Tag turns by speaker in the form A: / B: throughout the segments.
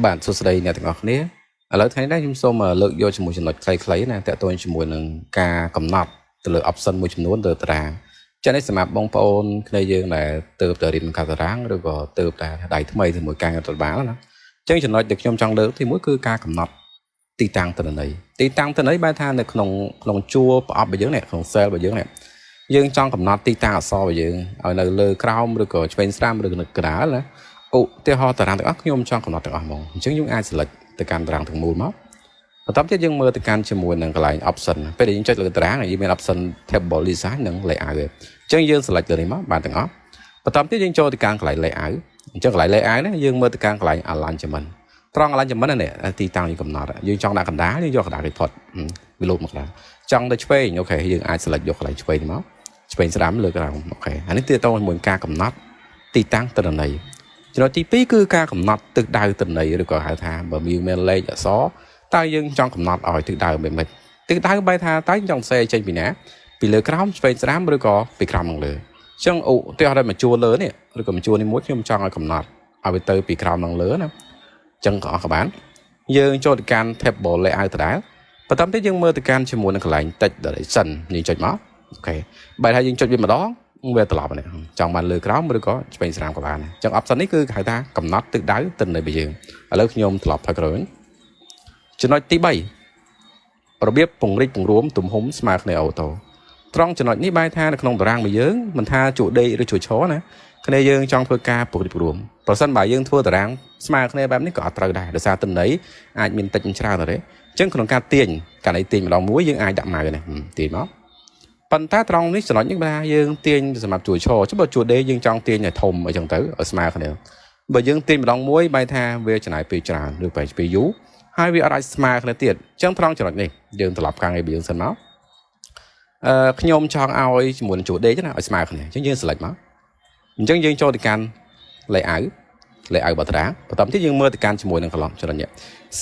A: បាទសួស្តីអ្នកទាំងអស់គ្នាឥឡូវថ្ងៃនេះខ្ញុំសូមលើកយកជាមួយចំណុចខ្លីៗណាតកតងជាមួយនឹងការកំណត់ទៅលើ option មួយចំនួនទៅតារាងចឹងនេះសម្រាប់បងប្អូនគ្នាយើងដែលទៅតែរៀនកាតារាងឬក៏ទៅតែដៃថ្មីជាមួយការងាររដ្ឋបាលណាចឹងចំណុចដែលខ្ញុំចង់លើកទីមួយគឺការកំណត់ទីតាំងទិន្នន័យទីតាំងទិន្នន័យបែរថានៅក្នុងក្នុងជួរប្រអប់របស់យើងនេះក្នុង cell របស់យើងនេះយើងចង់កំណត់ទីតាំងអក្សររបស់យើងឲ្យនៅលើក្រោមឬក៏ឆ្វេងស្ដាំឬក៏នៅកណ្ដាលណាឧទាហរណ៍តារាងទាំងអស់ខ្ញុំចង់កំណត់ទាំងអស់ហ្មងអញ្ចឹងយើងអាច select ទៅកាន់តារាងទាំងមូលមកបន្ទាប់ទៀតយើងមើលទៅកាន់ជាមួយនឹងកន្លែង option ពេលដែលយើងចុចលើតារាងយើងមាន option table design និង layout អញ្ចឹងយើង select លើនេះមកបានទាំងអស់បន្ទាប់ទៀតយើងចូលទៅកាន់កន្លែង layout អញ្ចឹងកន្លែង layout នេះយើងមើលទៅកាន់កន្លែង alignment ត្រង់ alignment នេះទីតាំងយើងកំណត់យើងចង់ដាក់កណ្ដាលយើងយកកណ្ដាលគេផុតវាលោតមកកណ្ដាលចង់ទៅឆ្វេង OK យើងអាច select យកកន្លែងឆ្វេងមកឆ្វេងស្ដាំលើក្រោម OK អានេះទាក់ទងជាមួយការកំណត់ទីតាំងទិន្នន័យចំណុចទី2គឺការកំណត់ទិសដៅទិន្នន័យឬក៏ហៅថាបើមានលេខអក្សរតើយើងចង់កំណត់ឲ្យទិសដៅមិនម៉េចទិសដៅបែរថាតើចង់សេចេញពីណាពីលើក្រោមឆ្វេងស្ដាំឬក៏ពីក្រោមឡើងលើអញ្ចឹងឧទាហរណ៍មកជួរលើនេះឬក៏មកជួរនេះមួយខ្ញុំចង់ឲ្យកំណត់ឲ្យវាទៅពីក្រោមឡើងលើណាអញ្ចឹងក៏អស់ក៏បានយើងចូលទៅកាន់ table layout ដដែលបន្ទាប់ទៀតយើងមើលទៅកាន់ជាមួយនឹងកន្លែង text direction យើងចុចមក OK បែរថាយើងចុចវាម្ដងវាត្រឡប់នេះចង់បានលើក្រោមឬក៏ឆ្វេងស្ដាំក៏បានអញ្ចឹង option នេះគឺហៅថាកំណត់ទិសដៅទិន្នន័យរបស់យើងឥឡូវខ្ញុំត្រឡប់ថយក្រោយវិញចំណុចទី3របៀបពង្រីកពង្រួមទំហំស្មើគ្នាauto ត្រង់ចំណុចនេះបែរថានៅក្នុងតារាងរបស់យើងមិនថាជួរដេកឬជួរឈរណាគ្នាយើងចង់ធ្វើការពង្រីកពង្រួមប្រសិនបើយើងធ្វើតារាងស្មើគ្នាបែបនេះក៏អត់ត្រូវដែរដោយសារទិន្នន័យអាចមានតិចច្រើនដែរអញ្ចឹងក្នុងការទាញកាលនេះទាញម្ដងមួយយើងអាចដាក់ mouse នេះទាញមកប៉ុន្តែត្រង់នេះចំណុចនេះបើថាយើងទាញសម្រាប់ជួរឈរចុះបើជួរដេកយើងចង់ទាញឲ្យធំអញ្ចឹងទៅឲ្យស្មើគ្នាបើយើងទាញម្ដងមួយបែរថាវាចំណាយពេលច្រើនឬបែរពេលយូរហើយវាអត់អាចស្មើគ្នាទៀតអញ្ចឹងត្រង់ចំណុចនេះយើងត្រឡប់ខាងឯយើងសិនមកអឺខ្ញុំចង់ឲ្យជាមួយនឹងជួរដេកណាឲ្យស្មើគ្នាអញ្ចឹងយើង select មកអញ្ចឹងយើងចូលទៅកាន់ layout layout បត្រាបន្តទៀតយើងមើលទៅកាន់ជាមួយនឹង column ចំណុចនេះ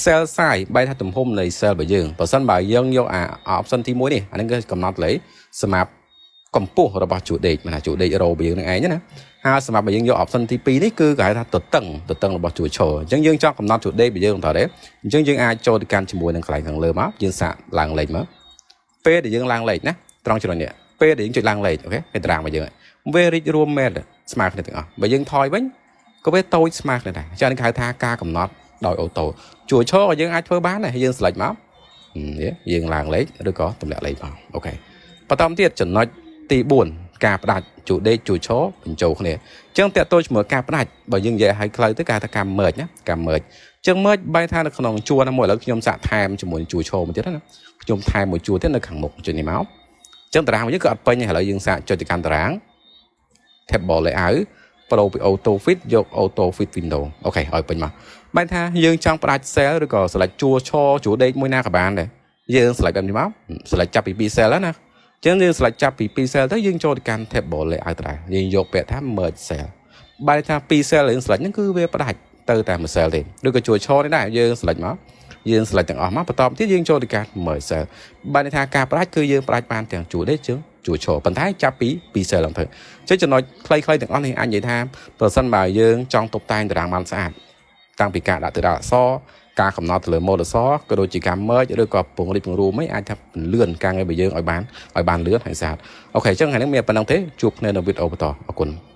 A: cell size បែរថាទំហំនៃ cell របស់យើងបើសិនបើយើងយកអា option ទី1នេះអានេះគឺកំណត់លេខសម្រាប់កម្ពស់របស់ជួរដេកមិនថាជួរដេក row របស់យើងនឹងឯងណាហើយសម្រាប់បើយើងយក option ទី2នេះគឺគេហៅថាទទឹងទទឹងរបស់ជួរឈរអញ្ចឹងយើងចង់កំណត់ជួរដេករបស់យើងតើទេអញ្ចឹងយើងអាចចូលទៅកាន់ជាមួយនឹងកន្លែងខាងលើមកយើងសាកឡើងលេខមកពេលដែលយើងឡើងលេខណាត្រង់ចំណុចនេះពេលដែលយើងចុចឡើងលេខ OK គេតារាងរបស់យើងវារីករួមមែនស្មើគ្នាទាំងអស់បើយើងថយវិញក៏វាតូចស្មើគ្នាដែរអញ្ចឹងនេះគេហៅថាការកំណត់ដោយ auto ជួរឈរក៏យើងអាចធ្វើបានដែរយើង select មកយើងឡើងលេខឬក៏ទម្លាក់លេខមក OK បន្តទៀតចំណុចទី4ការផ្ដាច់ជួរដេកជួរឈរបញ្ចូលគ្នាអញ្ចឹងតើតើជាមួយការផ្ដាច់បើយើងនិយាយឲ្យខ្លីទៅគេហៅថាការ merge ណាការ merge អញ្ចឹង merge បែរថានៅក្នុងជួរណាមួយឥឡូវខ្ញុំសាកថែមជាមួយជួរឈរមួយទៀតណាខ្ញុំថែមមួយជួរទៀតនៅខាងមុខចុចនេះមកអញ្ចឹងតារាងយើងគឺអត់ពេញទេឥឡូវយើងសាកចុចទៅកាន់តារាង table layout ប្ដូរពី auto fit យក auto fit window OK ឲ្យពេញមកបែរថាយើងចង់ផ្ដាច់ cell ឬក៏ select ជួរឈរជួរដេកមួយណាក៏បានដែរយើង select បែបនេះមក select ចាប់ពី2 cell ណាចឹងយើង select ចាប់ពី2 cell ទៅយើងចូលទៅកាន់ table layout ដែរយើងយកពាក្យថា merge cell បែរថា2 cell យើង select ហ្នឹងគឺវាផ្ដាច់ទៅតែមួយ cell ទេឬក៏ជួរឈរនេះដែរយើង select មកយើង select ទាំងអស់មកបន្តទៀតយើងចូលទៅកាន់ merge cell បែរថាការផ្ដាច់គឺយើងផ្ដាច់បានទាំងជួរដេកជើងជួរឈរប៉ុន្តែចាប់ពី2 cell ឡើងទៅចុចចំណុចខ្លីៗទាំងអស់នេះអាចនិយាយថាប្រសិនបើយើងចង់តុបតែងតារាងបានស្អាតតាំងពីការដាក់ទៅដល់អក្សរការកំណត់ទៅលើ mode អក្សរក៏ដូចជាការ merge ឬក៏ពង្រីកពង្រួមអីអាចថាពន្លឿនការងាររបស់យើងឲ្យបានលឿនហើយស្អាត OK អញ្ចឹងថ្ងៃនេះមានប៉ុណ្ណឹងទេជួបគ្នានៅវីដេអូបន្តអរគុណ។